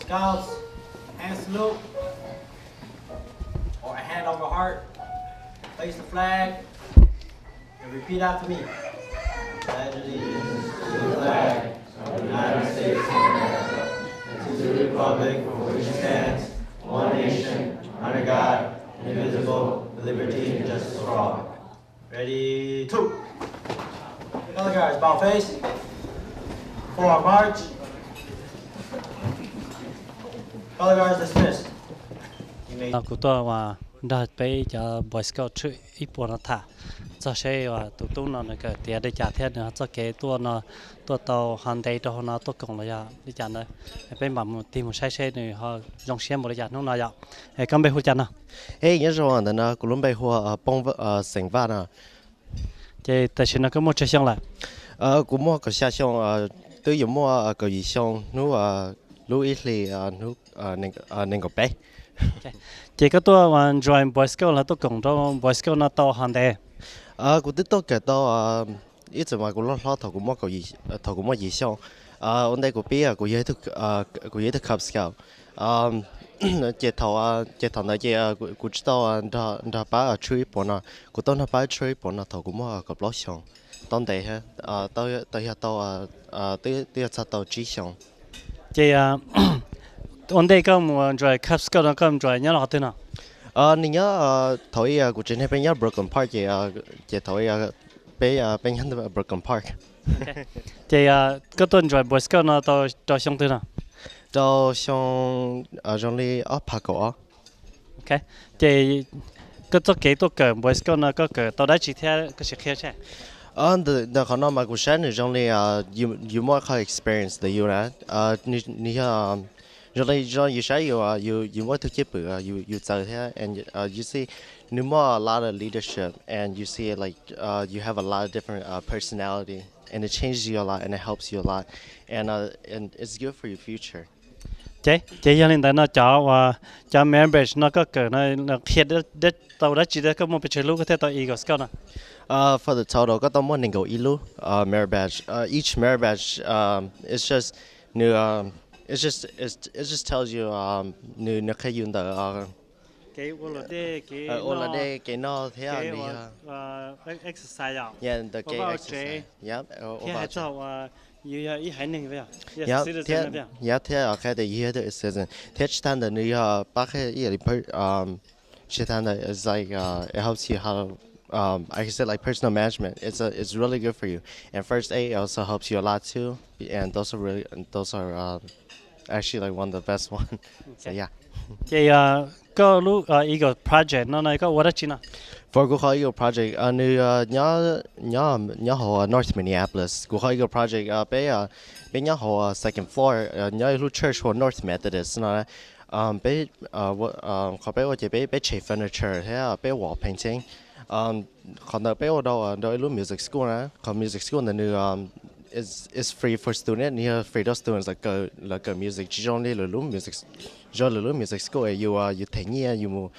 Scouts, hand salute, or a hand over heart. Place the flag, and repeat after me. Pledge allegiance to the flag of the United States of America and to the republic for which it stands, one nation, under God, indivisible, with liberty and justice for all. Ready, two. Color guards, about face. Forward march. Color guards dismissed. Kuv tuaj ua nrog peb cov Boy Scout troop ib puas no tham txog seb ua tus tub no nws kawm tiav li cas thiab nws txoj kev tuaj no tuaj tau ho ntev rau hauv no tuaj koom los yog li cas ntawd. Peb mam mus tig mus saib seb nws ho zoo siab npaum li cas hnub no yom. Koj npe hu li cas no? Nyob zoo, ntawm no kuv lub npe hu ua Poob, xeem Vaj no. Ces tam sim no koj muaj tsawg xyoo lawm? Kuv muaj kaum xya xyoo, twb yuav muaj kaum yim xyoo hnub lub ib hlis nees nkaum peb. Ces koj tuaj join Boy Scout los tuaj koom rau Boy Scout no tau ho ntev? Kuv twb tuaj kawm tau, ib txwm mas kuv loj hlob thaum kuv muaj kaum, thaum kuv muaj yim xyoo. Ua ntej kuv pib kuv yog ib tug, kuv yog ib tug Cub Scout. Ces thaum, ces thaum ntawd ces kuv tsis tau nrog pab troop ib puas no, kuv tau nrog pab troop ib puas no thaum kuv muaj kaum plaub xyoo. Tau ntev, tau yog tau, twb yog txog tau tsib xyoo. Ces ua ntej koj mus join Cub Scout no koj join nyob qhov twg no? Nws nyob, thaum ub kuv tsev neeg peb nyob Brooklyn Park ces, ces thaum ub peb, peb nyob Brooklyn Park. Ces koj tuaj join Boy Scout no tau rau xyoo twg no? Rau xyoo zoo li ob phav kaum ob. Ces koj txoj kev tuaj kawm Boy Scout no koj kawm tau dab tsi thiab koj sim qhia seb. Ntawm qhov no mas kuv saib nws zoo li yus muaj qhov experience ntawm yus na. Nws yog zoo li yus saib yus, yus muaj ib tug cwj pwm yus txawv thiab, and you see nws muaj a lot of leadership and you see like you have a lot of different personality and it changes you a lot and it helps you a lot and and it's good for your future. Ces, ces yog li ntawd no cov, cov member no koj kawm no qhia tau dab tsi thiab koj muaj pes tsawg lub koj thiaj tau Eagle Scout no? For the total koj tau muaj nees nkaum ib lub merit badge. Each merit badge, it's just nws, it's just, it just tells you, nws, nws qhia yus ntawm kev ua luam dej, kev noj thiab nws yog, yeah, ntawm kev exercise, yep, thiab hais txog yus yog ib haiv neeg, yep, thiab qhia tias yus yog ib tug citizen thiab tsis tas ntawd nws yog pab qhia ib yam li, tsis tas ntawd it's like it helps you how, I can say like personal management. It's a, it's really good for you. And first aid also helps you a lot too. And those are really, those are actually like one of the best one. So yeah. Ces koj lub Eagle Project no no koj ua dab tsi no? For kuv qhov Eagle Project nws nyob, nyob, nyob hauv North Minneapolis. Kuv qhov Eagle Project peb, peb nyob hauv second floor nyob ib lub church hu ua North Methodist no. Peb, qhov peb ua ces peb, peb tshem furniture thiab peb wall painting. Qhov ntawd peb ua rau, rau ib lub music school na. Qhov music school ntawd nws it's free for student, nws yog free rau students lawv kawm music tsis zoo li lwm lub music, zoo lwm lub music school es yus, yus them nyiaj yus mus,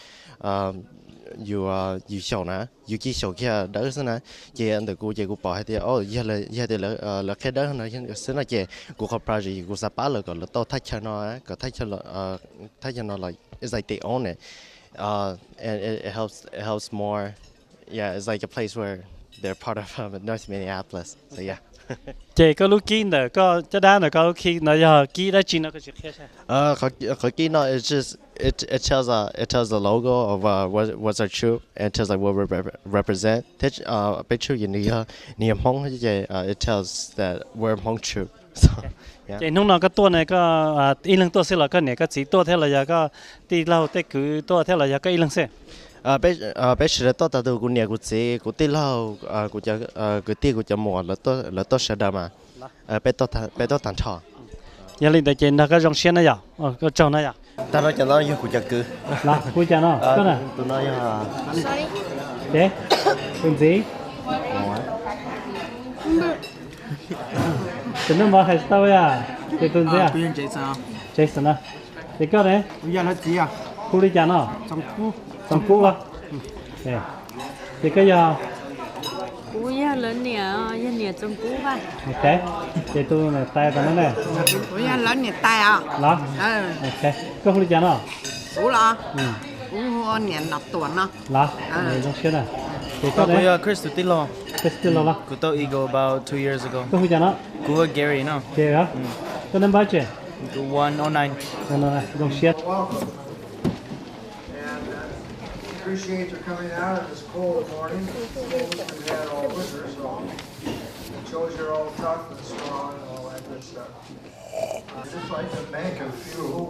yus, yus xyaum na, yus cia xyaum kiag dawb xwb na. Ces ntawm kuv ces kuv pom hais tias, o, yog tias lawv qhia dawb no xwb no ces kuv qhov project kuv xav pab lawv kom lawv tau thaj chaw no, kom thaj chaw, thaj chaw no like it's like they own it. And it, it helps, it helps more. Yeah, it's like a place where they're part of North Minneapolis. So yeah. Ces koj lub kib ntawm koj caj dab ntawm koj lub kib no yog kib dab tsi no koj sim qhia seb. Qhov kib no it just, it, it tells, it tells the logo of what, what's our troop and it tells like what we represent. Thiab peb troop ces nws yog, nws yog Hmoob ces it tells that we're Hmong troop. Ces hnub no koj tuaj ne koj ib leeg tuaj xwb los koj niam koj txiv tuaj thiab los yog koj tij laug tej kwv tuaj thiab los yog koj ib leeg xwb? Peb sawv daws tuaj tag tus, kuv niam kuv txiv kuv tij laug, kuv cov kwv tij kuv cov muam lawv tuaj sawv daws mas peb tuaj tag nrho. Yog li ntawd ces nrog koj zoo siab na yom, koj tsaug na yom. Tag nrho cov no yog kuv cov kwv. Los hu cas no koj na? Tus no yog, ces tus ntxiv. Tus no mas hais tau yom, ces tus ntxiv. Jason na. Ces koj ne? Hu li cas no? Txoov Kub los? Ces koj yog? Kuv yog Lawv niam yog niam Txoos Kub. Ok, ces tus niam tais tas no ne. Kuv yog lawv niam tais os. Los? Ok, koj hu li cas no? Kuv los? Kuv hu niam Nom Tuam no. Los, zoo siab na. Ces koj ne? Kuv yog Chris tus tij laug. Chris tij laug los? Kuv tau Eagle about two years ago. Koj hu cas no? Kuv hu Gary no. Gary os? Koj naj npawb tsi? One oh nine. Zoo siab. And uh, appreciate your coming out on this cold morning. Cold as we've had all winter, so it shows you're all tough and strong and all that good stuff. I'd just like to make a few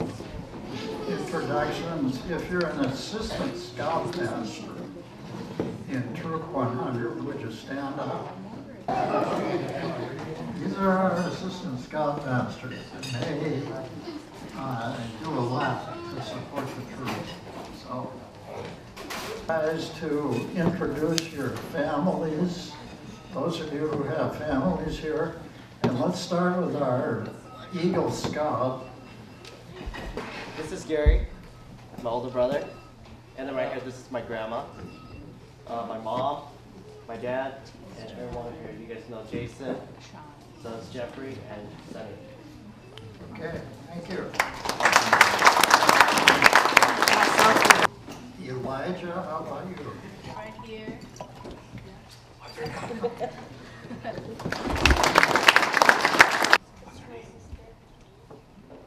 introductions. If you're an assistant scoutmaster in Troop one hundred, would you stand up? These are our assistant scoutmasters, and they uh, do a lot to support the troops. So, guys, to introduce your families, those of you who have families here, and let's start with our Eagle Scout. This is Gary, my older brother. And then right here, this is my grandma, uh, my mom, my dad, and everyone here. You guys know Jason, so it's Jeffrey and Sonny. Okay, thank you. Elijah, how about you? Right here. What's her name?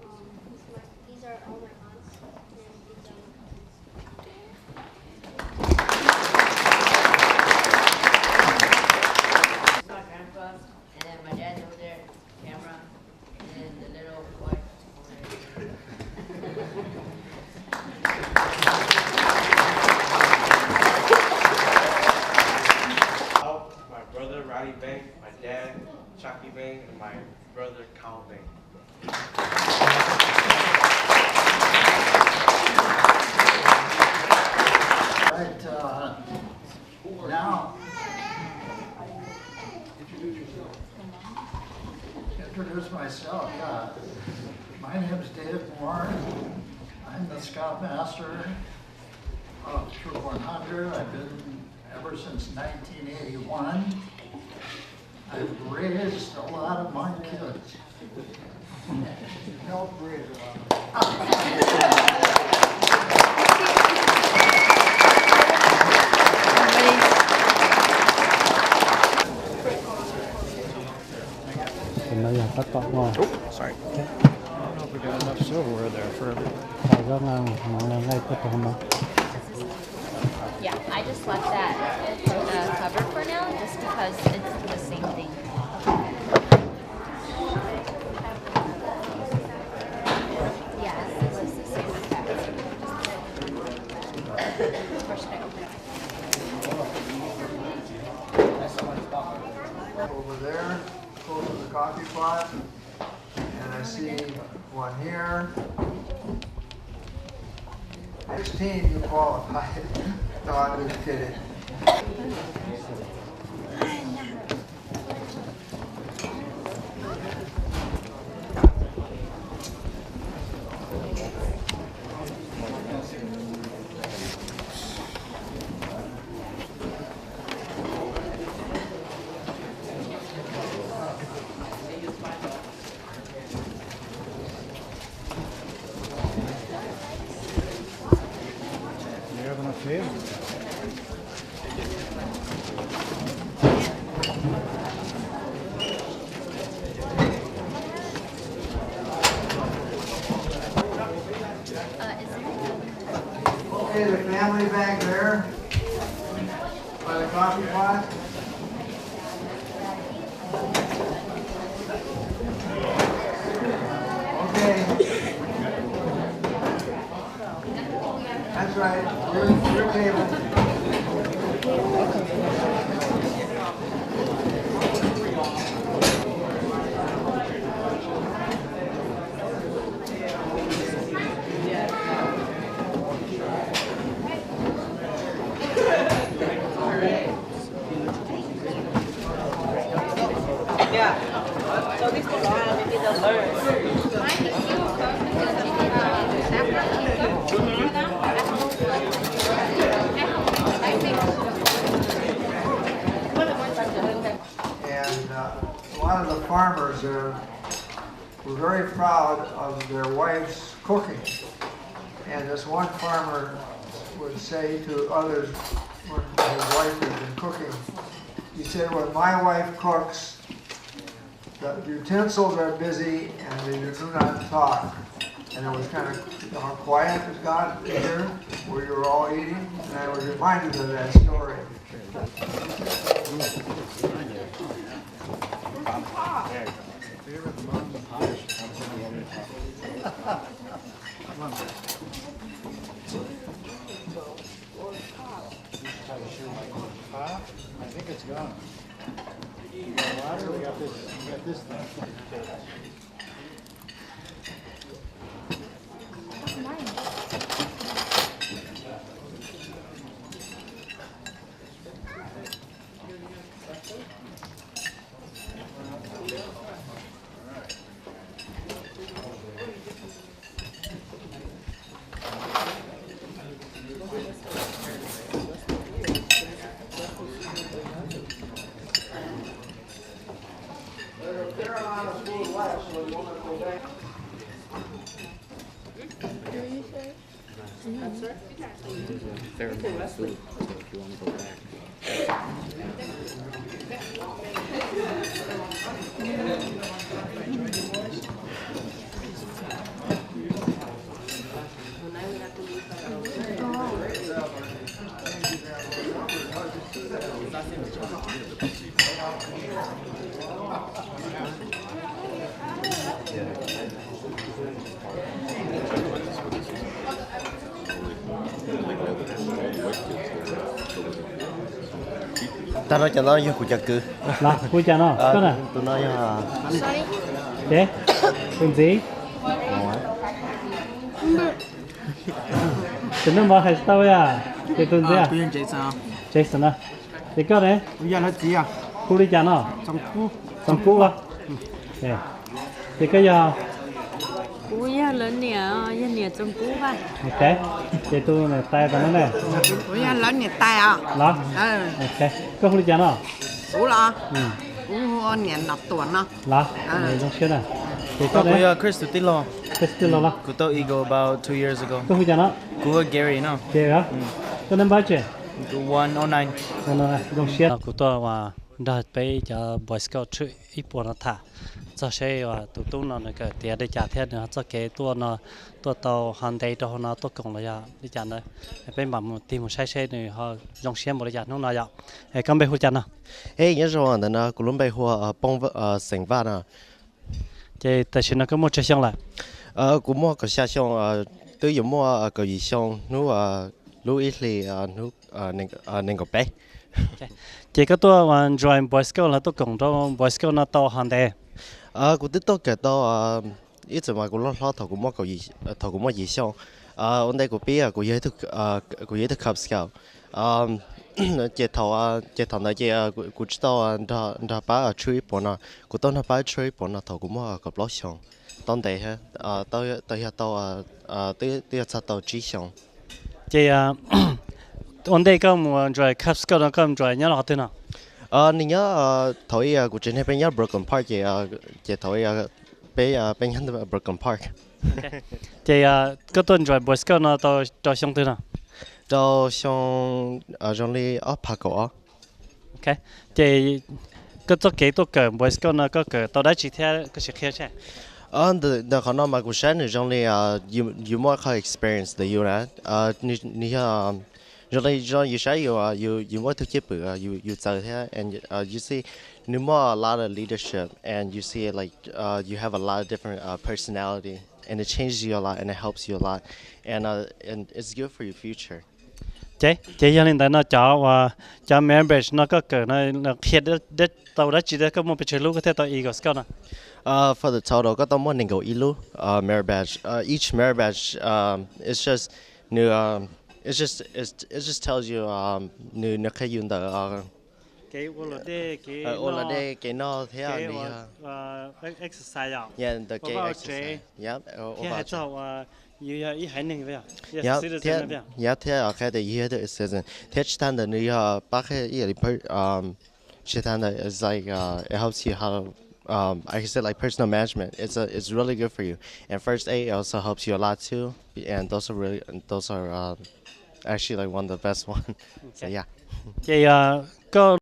Um, these are all my aunts, and these are my cousins. This is my grandpa, and then my dad's over there, camera, and then the little boy over there. My brother Riley Bank, my dad Chucky Bank, and my brother Kyle Bank. Right, uh, now, introduce myself. Uh, my name is David Moore. I'm the scoutmaster of Troop one hundred. I've been ever since nineteen eighty-one. I've raised a lot of my kids. Helped raise a lot of my kids. 这个，sorry. I don't know if we got enough silverware there for everyone. Yeah, I just left that uh, covered for now just because it's the same thing. Yeah, this is the same effect. First I open it. Over there, close to the coffee pot. And I see one here. Sixteen, you qualify. No, I'm just kidding. You having a field? Okay, the family back there by the coffee pot. Okay. That's right. Your, your table. very proud of their wife's cooking. And this one farmer would say to others when his wife had been cooking, he said, "When my wife cooks, the utensils are busy and they do not talk." And it was kind of quiet, as God here, where you were all eating, and I was reminded of that story. Huh? I think it's gone. You got water, we got this, we got this thing. Tag no cov no yog kuv cov kwv. Los, kuv cov no, koj na? Tus no yog, ces, tus ntxiv. Tus noj mov hais tau yom, ces tus ntxiv. Jason na. Ces koj ne? Hu li cas no? Txoov Kub los? Ces koj yog? Kuv yog lawv niam, yog niam Txoov Kub. Ok, ces tus niam tais tom no ne? Kuv yog lawv niam tais os. Los? Ok, koj hu li cas no? Kuv los? Kuv hu niam Nom Tuam no. Los, zoo siab na. Ces koj ne? Kuv yog Chris tus tij laug. Chris tij laug los? Kuv tau Eagle about two years ago. Koj hu cas no? Kuv hu Gary no. Gary os? Koj naj npawb tsi? One oh nine. Zoo siab. Kuv tuaj uas nrog peb cov Boy Scout troop ib puas no tham txog seb uas tus tub no nws kawm tiav li cas thiab nws txoj kev tuaj no, tuaj tau ho ntev rau hauv no tuaj koom los yog li cas ntawd. Peb mam mus tig mus saib seb nws ho zoo siab npaum li cas hnub no yom. Es koj npe hu cas no? Hej, nyob zoo, ntawm no kuv lub npe hu Poob, xeem Vaj no. Ces tam sim no koj muaj tsawg xyoo lawm? Kuv muaj kaum xya xyoo, twb yuav muaj kaum yim xyoo hnub lub ib hlis nees nkaum peb. Ces koj tuaj join Boy Scout los tuaj koom rau Boy Scout no tau ho ntev? Kuv twb tuaj kawm tau, ib txwm mas kuv loj hlob thaum kuv muaj kaum, thaum kuv muaj yim xyoo. Ua ntej kuv pib kuv yog, kuv yog ib tug Cub Scout. Ces thaum, ces thaum ntawd ces kuv tsis tau nrog pab troop ib puas no, kuv tau nrog pab troop ib puas no thaum kuv muaj kaum plaub xyoo. Tau ntev, tau yog tau, twb yog txog tau tsib xyoo. Ces ua ntej koj mus join Cub Scout no koj join nyob rau qhov twg no? Nws nyob, thaum ub kuv tsev neeg peb nyob Brooklyn Park ces, ces thaum ub peb, peb nyob Brooklyn Park. Ces koj tuaj join Boy Scout no tau rau xyoo twg no? Rau xyoo zoo li ob phav kaum ob. Ces koj txoj kev tuaj kawm Boy Scout no koj kawm tau dab tsi thiab koj sim qhia seb? Ntawm qhov no mas kuv saib nws zoo li yus muaj qhov experience ntawm yus na. Nws yog zoo li yus saib yus, yus muaj ib tug cwj pwm yus txawv thiab, and you see nws muaj a lot of leadership and you see like you have a lot of different personality and it changes you a lot and it helps you a lot and and it's good for your future. Ces, ces yog li ntawd no cov uas, cov Marine Badge no koj kawm no qhia tau dab tsi thiab koj muaj pes tsawg lub koj thiaj tau Eagle Scout no? For the total koj tau muaj nees nkaum ib lub Marine Badge. Each Marine Badge, it's just, nws, it's just, it just tells you, nws, nws qhia yus ntawm kev ua luam dej, kev noj thiab nws yog exercise, yeah, ntawm kev exercise, yep, thiab hais txog uas yus yog ib haiv neeg, yep, thiab, yep, thiab qhia tias yus yog ib tug citizen thiab tsis tas ntawd nws yog pab qhia ib yam li, tsis tas ntawd it's like it helps you how to um, like I said, like personal management. It's a, it's really good for you. And first aid also helps you a lot too. And those are really, and those are um, actually like one of the best one. So yeah. Ces koj